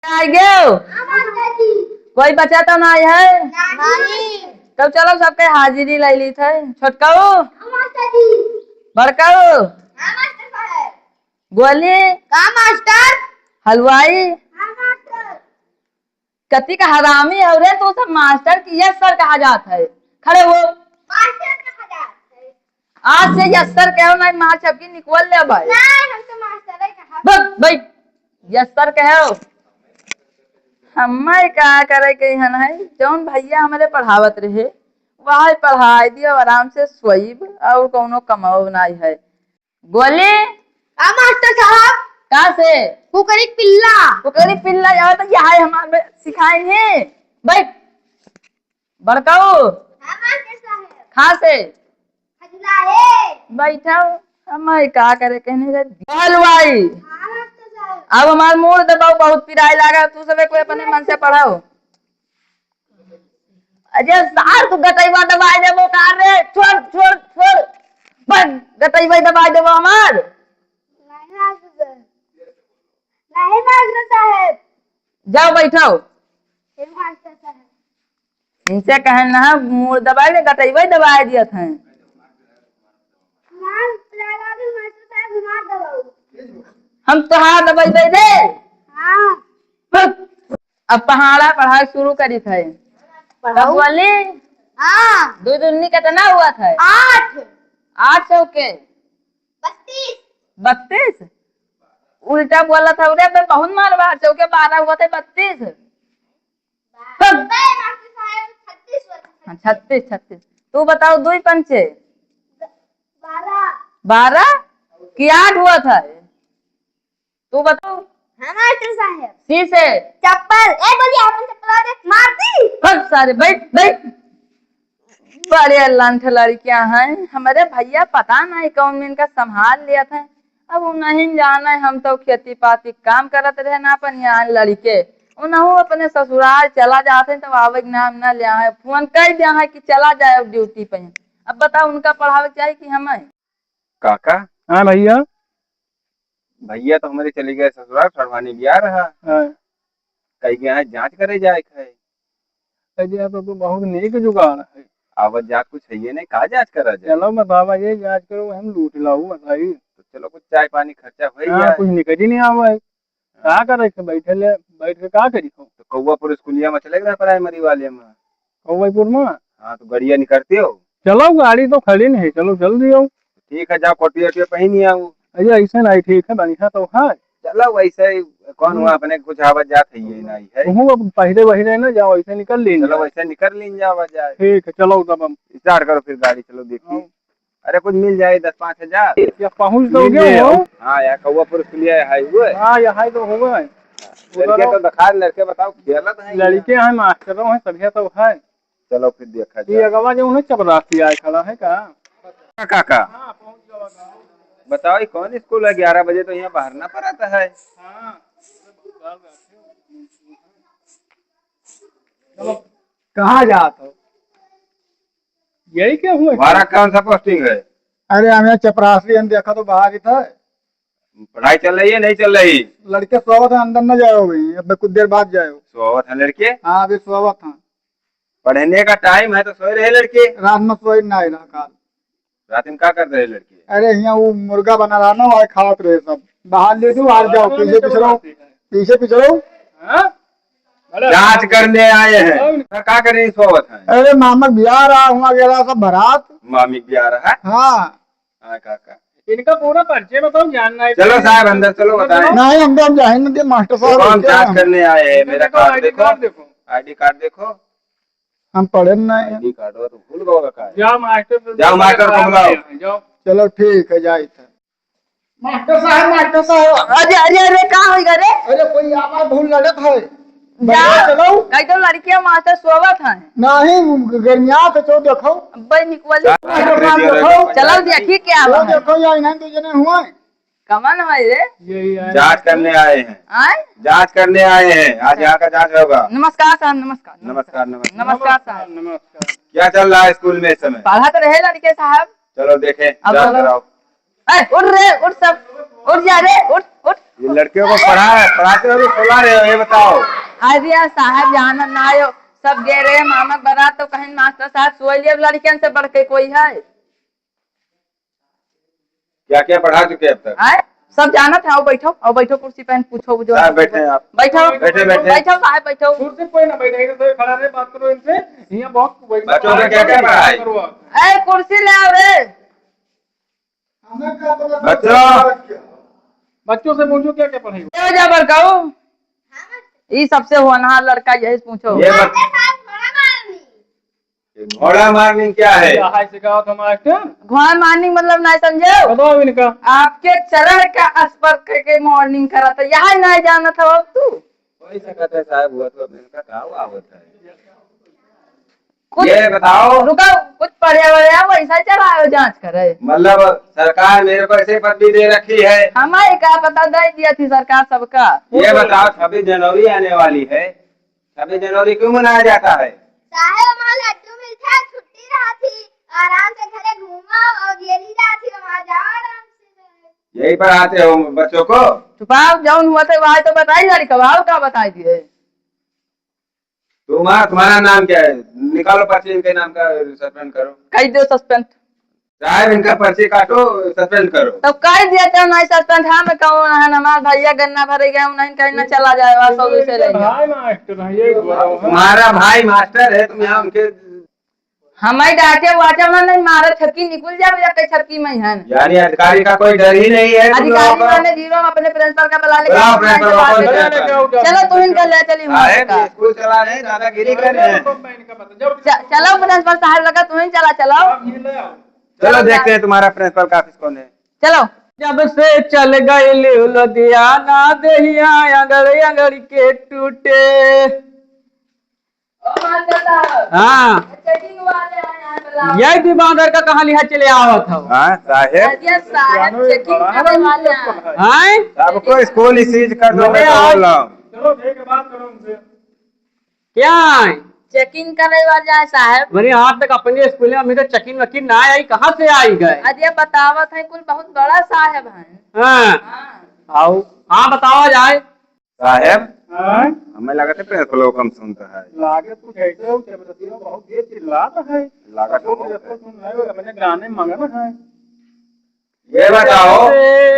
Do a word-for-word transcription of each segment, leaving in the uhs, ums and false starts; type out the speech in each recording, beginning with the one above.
आइ गयो? हाँ, मास्टर जी। कोई बचा तो नाहीं है? नहीं। तब चलो, सबके हाजिरी लइ ली थे। छोटकाऊ? हाँ, मास्टर जी। बड़काऊ? हाँ, मास्टर साहब। गोली? का मास्टर? हलवाई? हाँ, मास्टर। कति का हरामी हो रे तू, सब मास्टर कि यस सर कहा जात है। खड़े हो। मास्टर कहा जात है। आज से यस सर कहो, नाहीं मार छपकी निकल ले भाई। नाहीं, हम तो मास्टर ही कहा। बस भाई, यस सर कहो। हमें का करे के हन है, जौन भैया हमरे पढ़ावत रहे, वही पढ़ाई दियो, आराम से सोइब और कौनो कमाओ नाहीं है। गोली। का मास्टर साहब? का से? कुकरी पिल्ला। कुकरी पिल्ला, जाओ तो यह है हमार में सिखाए हैं। बैठ। बड़काऊ। हाँ, मास्टर साहब। खा से। खजुलाहे। बैठो। हम का करे कहने रे? हलवाई। हाँ, मास्टर साहब। अब हमार मूड़ दबाओ, बहुत पिराए लागा। तू सबे कोई अपने मन से पढ़ाओ। अरे सार, तू गटैवा दबाइ देबो का रे? छोड़, छोड़, छोड़। बस, गटैवा दबाइ देबो हमार। नहीं मास्टर साहब। नहीं मास्टर साहब। जाओ बैठो। हे मास्टर साहब। इनसे कहे ना, मूड़ दबाइ के गटैवा दबाइ दियत हैं। मार लगा दे मास्टर साहब, मार दबाओ। हम तोहार दबाइ दे दे। हाँ। बस। अब पहाड़ा पढ़ाई शुरू करी थे। पढ़ाऊ। तब बोली, हाँ। दो दूनी कितना हुआ था? आठ। आठ सौ के? बत्तीस। बत्तीस? उल्टा बोला था रे, बे बहुत मार बाहर चौके बारह हुआ थे, बत्तीस। बारह, बे मास्टर साहब, छत्तीस हुआ था। हाँ, छत्तीस, छत्तीस। तू बताओ, दुई पंचे? बारह। बारह? कि आठ हुआ था? तू बताओ। हाँ, मास्टर साहब। सी से। चप्पल। ए, बोलिए, अपन चप्पल दे, मार दी। हट सारे, बैठ, बैठ। बड़े लंठ लड़कियां हैं। हमरे भैया पता नहीं कौन में इनका संभाल लिया था। अब उ नहीं जाने, हम तो खेती पाती काम करत रहे ना अपन यहाँ लड़के। उनहु अपने ससुराल चला जाते हैं, तब आवे के नाम ना लिया है। फोन कर दिया है कि चला जाए ड्यूटी पे। अब बताओ, उनका पढ़ावे के चाही कि हमें? काका? हाँ भैया। भैया तो हमरे चले गए ससुराल, सड़वानी बियाह रहा। हाँ। कई गए हैं जाँच करे जाए के है। अरे यार, तो, तो बहुत नीक जुगाड़ है। आवत जात कुछ है ये नहीं, का जाँच करा जाए? चलो बतावा, ये जाँच करो, हम लूट लाऊ, बताई। तो चलो कुछ चाय पानी खर्चा हो ही हाँ, जाए। कुछ निकल ही नहीं आवा है। का करे के बैठे ले, बैठ के का करी हो? तो कौआपुर स्कूलिया में चले गए प्राइमरी वाले में। कौआपुर में? हाँ, तो गड़िया निकलती हो। चलो, गाड़ी तो खड़ी नहीं, चलो चल दियो। ठीक है, जाओ कोटिया ओटिया पहनी आओ। अरे ऐसे नहीं ठीक है, बढ़िया तो है। चलो वैसे ही, कौन हुआ हम्म। अपने कुछ आवत जात है ये नहीं है। तुम अब पहले वही रहे ना, जाओ ऐसे निकल लीन चलो जाओ। वैसे निकल लीन जाओ जाए। ठीक है, चलो तब हम। स्टार्ट करो फिर गाड़ी, चलो देखिए। हाँ। अरे कुछ मिल जाए दस पाँच हजार। या पहुँच मिल दोगे जाए। हो? हाँ यार, कौआपुर स्कूलिया है वो। हाँ, यहाँ तो होगा। लड़के तो दिखा, लड़के बताओ, खेलत हैं लड़के क्या? हैं, मास्टरों हैं, सभे तो है। चलो फिर देखा ये जाए। अगवा जो उन्हें चपरासी आए खड़ा है का? का, का, का? हाँ, पहुँच गवा गाँव। बताओ, ये कौन स्कूल है? ग्यारह बजे तो यहाँ बाहर ना पड़ता है। हाँ। कहाँ जात हो? यही क्या हुआ? हमारा कौन सा पोस्टिंग है? अरे, हमें चपरासी हम देखा तो बाहर ही था। पढ़ाई चल रही है, नहीं चल रही? लड़के सोवत हैं, अंदर न जाओ भाई, अब कुछ देर बाद जाओ। सोवत हैं लड़के? हाँ, अभी सोवत हैं। पढ़ने का टाइम है तो सोए रहे लड़के। रात में सोए ना रहा काल। रात में का कर रहे लड़के? अरे, यहाँ वो मुर्गा बना रहा ना, वही खावत रहे सब। बाहर ले दो, आ जाओ, पीछे पीछे रहो, पीछे पीछे रहो। हाँ? जांच करने आए हैं। सर, का करे सोवत हैं? अरे, मामा बियाह रहा, हुआ गया सब बारात। मामी बियाह रहा? हाँ। हाँ, का, का? इनका पूरा परिचय बताओ, जानना है। चलो साहब, अंदर चलो, बताएं। नहीं, हम तो, हम जाए ना दे, मास्टर साहब, कौन क्या जांच हम? करने आए हैं? मेरा देखो, कार्ड ID देखो। कार्ड देखो। ID कार्ड देखो। हम पढ़े नहीं हैं। ID कार्ड हो तो भूल गए का? जाओ मास्टर से जाओ, मास्टर को बुलाओ। जाओ। चलो ठीक है, जाए थे। मास्टर साहब, मास्टर साहब। अरे, अरे, अरे, का होइगा रे? अरे, कोई आवा भूल लड़त है। जा। बढ़िया चलाओ। कई तो लड़कियां मास्टर सोवत हैं। नहीं, गर्मिया से तो देखो। अब्बे निकवली। मास्टर साहब देखो। चलो देखी क्या वो बात है। देखो, या इन्हें दो जने हुए। कमन है रे? यही है। जांच करने आए हैं। आए? जांच करने आए हैं। आज यहाँ का जांच होगा। नमस्कार सर, नमस्कार, नमस्कार, नमस्कार। नमस्कार सर। नमस्कार। क्या चल रहा है स्कूल में इस समय? पढ़त रहे लड़के साहब। चलो देखें, अब जांच चलो। कराओ। ए, उठ रे, उठ सब, उठ जा रे, उठ, उठ। लड़कियों को पढ़ा, पढ़ाते हो कि सुला रहे हो, ये बताओ। अरे यार साहब, जानत ना आयो, सब गे रहे मामा के बारात, तो कहेन मास्टर साहब सोई लिए, अब लड़कियन से बढ़ के कोई है? क्या क्या पढ़ा चुके अब तक? आए, सब जानत है। आओ बैठो, आओ बैठो कुर्सी पे, पूछो जो। साहब बैठे हैं आप। बैठो। बैठे, बैठे। बैठो साहब, बैठो। कुर्सी पे ना बैठे, इधर खड़ा रहे, बात करो इनसे। यहाँ बहुत बच्चों का क्या क्या पढ़ाई? ए, कुर्सी ले आओ रे। बच्चों। बच्चों से पूछो क्या क्या पढ़ाई? ए, जा बड़काऊ। ई सबसे होनहार लड़का, यही से पूछो। ये बत- घोड़ा मारनी क्या है? हाय से कहा था मास्टर। घोड़ा मारनी मतलब नहीं समझे? बताओ इनका। आपके चरण का स्पर्श के मॉर्निंग करा था, यही नहीं जाना था अब तू। कोई सकत है साहब, वो तो इनका का आवत है। कुछ ये बताओ। रुको, कुछ पढ़े वढ़े आओ, वैसा ही चलाओ, जांच करे। मतलब सरकार मेरे को ऐसे पदवी दे रखी है। हमारे का पता, दे दिया थी सरकार सबका। ये बताओ, छब्बीस जनवरी आने वाली है, छब्बीस जनवरी क्यों मनाया जाता है? साहेब, हमारे लड्डू मिलता है, छुट्टी रहा थी, आराम से घरे घूमो और ये ली रहा थी, वहाँ जाओ आराम से। यही पढ़ाते हो बच्चों को? चुपाओ, जौन हुआ थे वही तो बताई, लड़का, और का बताई दिए? तुम्हारा, तुम्हारा नाम क्या है? निकालो पर्ची, इनके नाम का सस्पेंड करो। कह दो सस्पेंड। साहब, इनका पर्ची काटो, सस्पेंड करो। तो कह दिया तो नहीं सस्पेंड, हम कौन है? हमार भैया गन्ना भरे गए, उन्हें कहीं ना चला जाए, वहाँ सौ रुपये लेंगे। भाई मास्टर है, ये बोलो। तुम्हारा भाई मास्टर है, तुम यहाँ उनके हमारे डांटे वाटे ना नहीं मारा, छटकी निकल जावे, या कई छटकी में है। यानी अधिकारी का कोई डर ही नहीं है तुम लोगों अधिकारी का? माने जीरो में अपने प्रिंसिपल का बुला लेके बुलाओ अपने प्रिंसिपल को, बात कौन करें। प्रिंसिपल? चलो, तू इनका ले चली वहाँ अरे, का। स्कूल चला रहे, दादागिरी कर रहे हैं। च-, चलो, प्रिंसिपल साहब लगा, तू ही चला, चलो। चलो, देखते हैं तुम्हारा प्रिंसिपल का ऑफिस कौन है। चलो। जब से चल गइल लुधियाना, देहिया अंगड़ अंगड़ के टूटे। ओ मास्टर साहब, हाँ। चेकिंग वाले आए हैं, बुलाओ। यही भी बांदर का कहाँ लिहा चले आवत हो? हाँ, साहेब। अरे साहब, चेकिंग करे वाले आए हैं। हाँ? सबको स्कूल ही सीज कर दो, अरे मैं तो आओ। बोल रहा हूँ। चलो, ठीक है, बात करो उनसे। क्या है? चेकिंग करे वाले आए साहब। अरे, आज तक अपने स्कूल में अभी तो चेकिंग वेकिंग ना आई, कहाँ से आई गए? अरे, बतावत है, कुल बहुत बड़ा साहब है। हाँ। हाँ। आओ। हाँ, बतावा जाए। साहेब, हाँ? हमें लागत है प्रिंसिपल को कम सुनता है। लागत कुछ ऐसे हो, जबरदस्ती में बहुत तेज चिल्लाता है। लागत हो। बहुत तेज सुन रहे हो, अपने गाने मगन है। ये बताओ। अरे।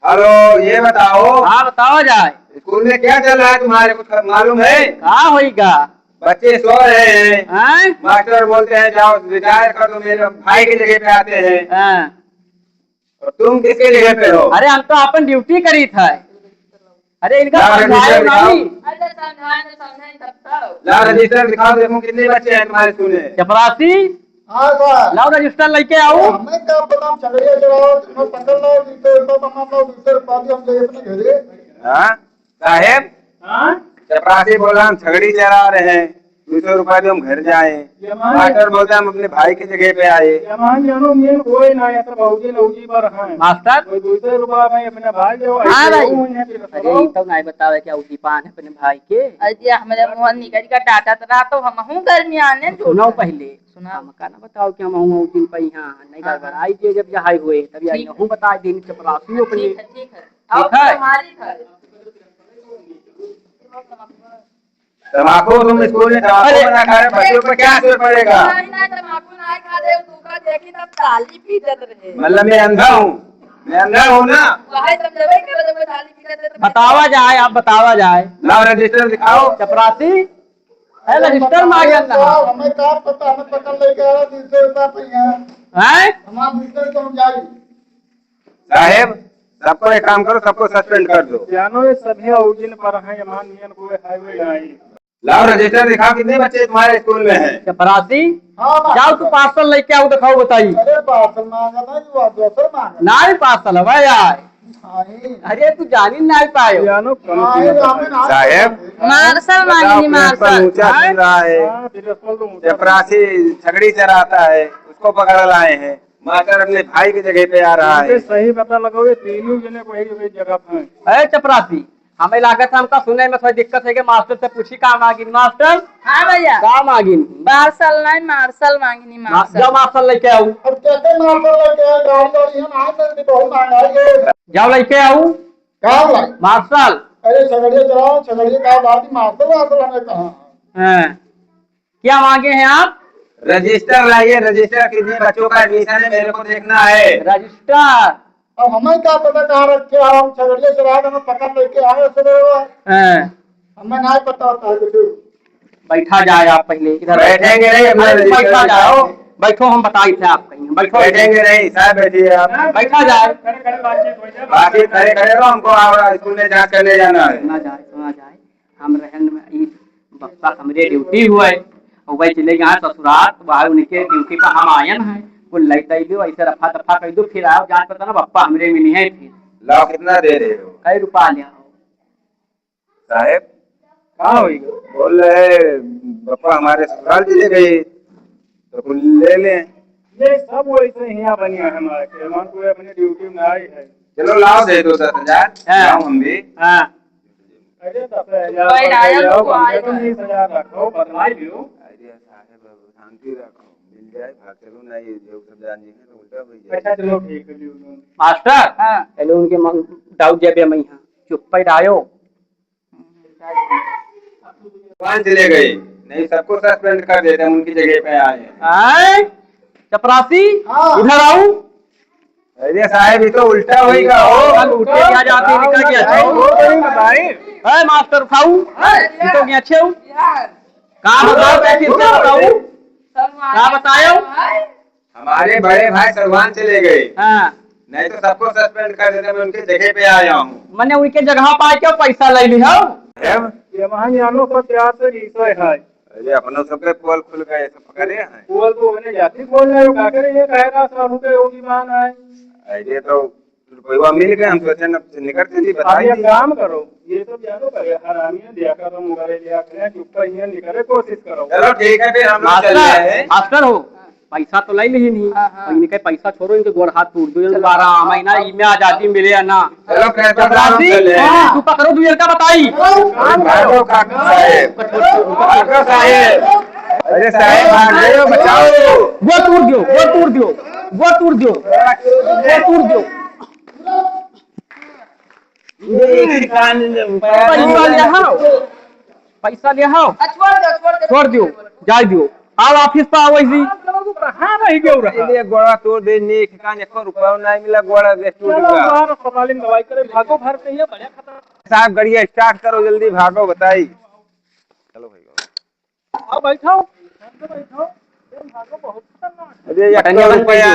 हेलो, ये बताओ। हाँ, बताओ जाए। स्कूल में क्या चल रहा है तुम्हारे, कुछ मालूम है? का होइगा? बच्चे सो रहे हैं। हाँ? मास्टर बोलते हैं, "जाओ, रिटायर कर दो, मेरे भाई की जगह पे आते हैं।" हाँ। और तुम किसके जगह पे हो? अरे, हम तो अपन ड्यूटी करी था। अरे, इनका लाओ, समझाए रजिस्टर दिखाओ। नहीं। अरे, समझाए नहीं, समझाए तब तो। लाओ, रजिस्टर दिखाओ, देखो कितने बच्चे हैं तुम्हारे स्कूल में। चपरासी? हाँ, सर। लाओ, रजिस्टर लेके आओ। हमें क्या पता, हम चले गए, चलो, तुम पकड़ लो, दो सौ रुपया, हम लोग दो सौ रुपया भी हम ले अपने घरे। हाँ? साहेब, हाँ? चपरासी बोला हम छगड़ी चरा रहे हैं, दो सौ रुपया दो हम घर जाए। ये मान मास्टर बोलता हम अपने भाई की जगह पे आए। ये मान जानो, मेन कोई ना, ये तो भौजी नौजी पर हैं। मास्टर? कोई दो सौ रुपया में अपने भाई जो हाँ ऐसे भाई। हो, उन्हें फिर अरे, बताओ। ई तो नहीं बतावे क्या उठी पान है अपने भाई के? अरे, हमरे मुँह निकल का डांटा तो रहा, तो हमहूँ गर्मी आने सुनो पहले। सुनाओ। हमका ना बताओ कि हम हूँ दिन पे यहाँ नहीं हाँ, हाँ। गड़बड़ाई दिए जब यहाँ हुए, तब यहाँ ठीक है। नहूँ बता देनी चपरासी अपनी। ठीक है, ठीक है। ठीक आओ है। तुम्हारी घर। तम्बाकू तुम स्कूल में तम्बाकू अरे। बना खा रहे, बच्चों पर क्या असर पड़ेगा? नहीं, नहीं, तम्बाकू नहीं खा रहे, तू का देखी तब ताली पीटत रहे। मतलब मैं अंधा हूँ, मैं अंधा हूँ ना। वही समझावे के वजह से ताली पीटत रहे। बतावा जाए, आप बतावा जाए। लाओ रजिस्टर दिखाओ। चपरासी, है रजिस्टर मांगे ना। हमें का पता, हमें पकड़ लेके आया, दो सौ रुपया पहिया। हैं? हमारा दो सौ रुपया हम जाई। साहेब, सबको एक काम करो, सबको सस्पेंड कर दो। जानो ये सभी औजिन पर हैं, मान नियन कोई हाईवे नहीं। लाओ रजिस्टर दिखाओ, कितने बच्चे तुम्हारे स्कूल में हैं? चपरासी, हाँ, जाओ तू पार्सल लेके आओ, दिखाओ, बताई। अरे पार्सल मांगा ना, जो आप दोसर मांगा। नहीं पार्सल है भाई यार। नहीं। अरे तू जानी नहीं पायो। जानो कम हाँ, से ये कम। हमें ना साहेब, मार्शल बताओ, मांगनी, प्रिंसिपल मार्शल। ऊंचा सुन रहा है। हाँ, प्रिंसिपल तो ऊंचा। चपरासी छगड़ी चराता है, उसको पकड़ लाए हैं। मास्टर अपने भाई की जगह पे आ रहा है। सही पता लगाओ, ये तीनों जने को एक, एक जगह पे हैं। अरे चपरासी, हमें लागत है हमका सुने में थोड़ी दिक्कत है कि मास्टर से पूछी का मांगिन मास्टर? हाँ भैया। का मांगिन? पार्सल नहीं, मार्शल मांगिनी, मा-, मार्शल। जाओ मार्शल लेके आओ। अब कैसे मार्शल लेके आए? गाड़ी वाड़ी है ना, आज तक भी बहुत महंगा है ये। जाओ लेके आओ। का लाई? मार्शल। अरे, छगड़िया चलाओ, छगड़िया का बात, मार्शल, मार्शल हमें कहाँ? हाँ। क्या मांगे हैं आप? रजिस्टर लाइए, रजिस्टर कीजिए, बच्चों का एडमिशन है, मेरे को देखना है। रजिस्टर? अब हमें क्या पता कहाँ रखे हो, हम छगड़िया चला के हमें पकड़ लेके आए, ऐसे लोग। हाँ। हमें ना पता होता है कुछ। बैठा जाए आप पहले इधर। बैठेंगे नहीं, अपना अरे, रजिस्टर बैठा जाओ। बैठो, हम बताई थे आप कहीं, बैठो। बैठेंगे नहीं, साहब, बैठिए आप। बैठा जाए। बाकी खड़े खड़े रहो, हमको और स्कूल में जांच करने जाना है। सुना जाए, सुना जाए, हम रहन में ई बप्पा हमरे ड्यूटी हुआ है, और वही चले गए ससुराल, तो वह उनके ड्यूटी पर हम आयन है, कुल लई दई दो, ऐसे रफा दफा कर दो, फिर आओ जांच पता ना बप्पा हमरे मिली है फिर। लाओ, कितना दे रहे हो? कई रुपया ले आओ? साहेब, का होई? बोल रहे, बप्पा हमारे ससुराल चले गए, तो कुल ले लें। ये सब वैसे ही यहाँ बनिया है हमारे, केमान कोई अपने ड्यूटी में आई है। चलो, लाओ, दे दो दस हजार, हाँ। लाओ हम भी। हाँ। अरे, दस हजार भाई, रुपया लाया लाओ, लोग कम से आए कम हैं। बीस हजार रखो, बदलाई लियो। अरे साहेब, अब शांति रखो, मिल जाए, भाग चलो ना, ये जो सब जान जी हैं, तो उल्टा हो जाए। अच्छा, चलो, ठीक है, लियो, लियो। मास्टर, हाँ। पहले उनके मन, डाउट जब मैं यहाँ चुप पे डायो। कौन चले गए? नहीं, सबको सस्पेंड कर देते हैं, उनकी जगह पे आए हैं। आए? चपरासी, हाँ। इधर आओ। अरे साहेब, ये तो उल्टा होइगा हो। कल उठे क्या जाते हैं, इनका क्या अच्छा हो? वो तो नहीं बताए। ए, मास्टर साहू, ये तो क्या अच्छे हो? का बताओ, क्या फिर से बताओ? का बतायो? हमारे बड़े भाई सलमान चले गए। हाँ। नहीं तो सबको सस्पेंड कर देते, मैं उनके जगह पे आया हूँ। मने उनके जगह पे आके पैसा ले ली हो? ये वहाँ जानो सब प्यार से विषय है। अरे, अपनों सबके पोल खुल गए, सब पकड़े हैं। पोल तो उन्हें जाती बोल रहे हो, का करे, ये कह रहा साहू के योगी मान आए। अरे, तो रुपया मिल गए, हम सोचे न निकल चली, आप बताई ये दी। काम करो, ये सब जानो करे, हरामी है, लिया कर तुम घरे लिया करें, चुप कर ये निकले कोशिश करो। चलो ठीक है, फिर हम लोग चल मास्टर, रहे हैं। मास्टर हो, पैसा तो ले ली नहीं, हाँ, हाँ। इनके पैसा छोड़ो, इनके गोड़ हाथ टूट दो, इनको चलो। बारह महीना इमे आजादी मिले या ना। चलो, कैसा काम चपरासी, चले? हाँ। तू पकड़ो, तू इनका बताई। भागो, भागो, साहेब। भागो, साहेब। अरे, साहेब, भाग गए हो, बचाओ। वो तोड़ दियो, वो तोड़ दियो, वो तोड़ दियो, वो तोड़ दियो। ये कान ले, पैसा ले आओ। पैसा ले आओ। आ, छोड़ दो, छोड़ दो। छोड़ दियो, जाए दियो। आओ ऑफिस पे आओ इसी। आप लोग कहाँ रह गए रहा? ये गोड़ा तोड़ दे, ने एक कान एको रुपया नहीं मिला, गोड़ा वेस्ट हो चलो, गया। बाहर अस्पताल में दवाई करे, भागो घर से, ये बड़ा खतरा। साहब, गाड़ी स्टार्ट करो, जल्दी भागो, बताई। चलो भाई, आओ बैठो, बैठो, बैठो। ये भागो, बहुत खतरनाक है। अरे, एक बटनिया बंद रुपया